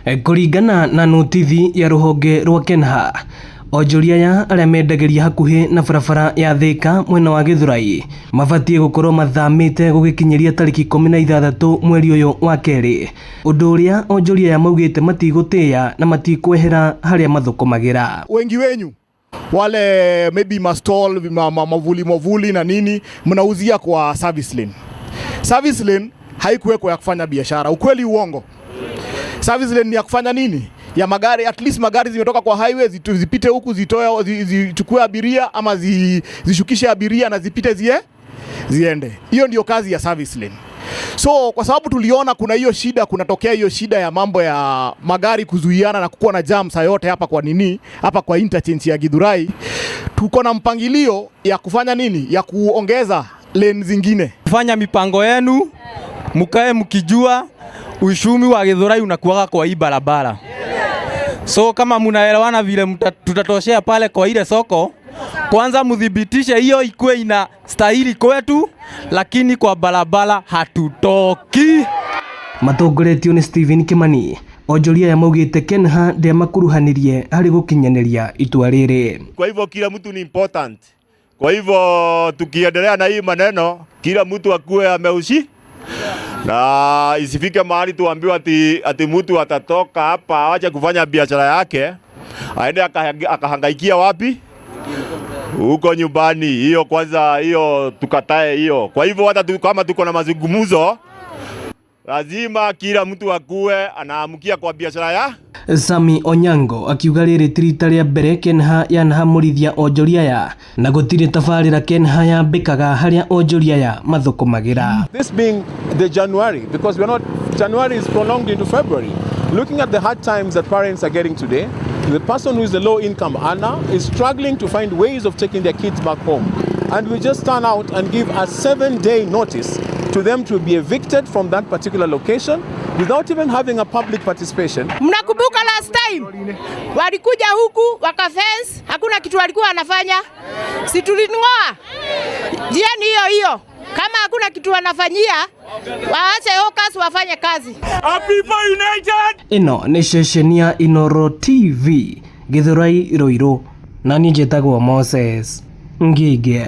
Kũringana na notithi ya rũhonge rwa KENHA, onjoria aya arĩa mendagĩria hakuhĩ na barabara ya Thika mwena wa Gĩthũrai mabatiĩ gũkorwo mathamĩte gũgĩkinyĩria tarĩki 16 mweri ũyũ wa kerĩ, ũndũ ũrĩa onjoria aya maugĩte matigũtĩĩa na matikwehera harĩa mathũkũmagĩra. Wengi wenyu wale maybe mastall mavuli mavuli na nini mnauzia kwa service lane. Service lane haikuwekwa ya kufanya biashara. Ukweli uongo? Service lane ni ya kufanya nini? Ya magari, at least magari zimetoka kwa highway zipite huku zitoe zichukue abiria ama zishukishe abiria na zipite ziende. Hiyo ndio kazi ya service lane. So kwa sababu tuliona kuna hiyo shida, kunatokea hiyo shida ya mambo ya magari kuzuiana na kukuwa na jam saa yote hapa kwa nini, hapa kwa interchange ya Githurai, tuko na mpangilio ya kufanya nini, ya kuongeza lane zingine. Fanya mipango yenu, mkae mkijua uchumi wa Githurai unakuwaga kwa hii barabara. So kama munaelewana vile tutatoshea pale kwa ile soko, kwanza muthibitishe hiyo ikuwe ina stahili kwetu, lakini kwa barabara hatutoki. Matongoretio nĩ Stephen Kimani, onjoria aya maugĩte KENHA ndĩamakuruhanirie harĩ gũkinyanĩria itua rĩrĩ. Kwa hivyo kila mtu ni important. Kwa hivyo tukiendelea na hii maneno, kila mtu akuwe ameushi na isifike mahali tuambiwe ati mtu atatoka hapa awache kufanya biashara yake aende akahangaikia wapi huko nyumbani. Hiyo kwanza, hiyo tukatae hiyo. Kwa hivyo hata kama tuko na mazungumzo, lazima kila mtu akuwe anaamkia kwa biashara ya Sami Onyango akiuga rĩrĩ ti rita rĩa mbere KENHA yanahamũrithia onjoria aya na gũtirĩ tabarĩra KENHA yambĩkaga harĩa onjoria aya mathũkũmagĩra. This being the January, because we're not, January is prolonged into February. Looking at the hard times that parents are getting today, the person who is a low income earner is struggling to find ways of taking their kids back home. And we just turn out and give a 7-day notice to them to be evicted from that particular location without even having a public participation. Mnakumbuka last time walikuja huku waka fence, hakuna kitu walikuwa wanafanya, si tuling'oa? Njia ni hiyo hiyo, kama hakuna kitu wanafanyia, waache hawkers wafanye kazi. Ĩno nĩ ceceni ya Inooro TV Gĩthũrai Ruiru na niĩ njĩtagwo Moses Ngige.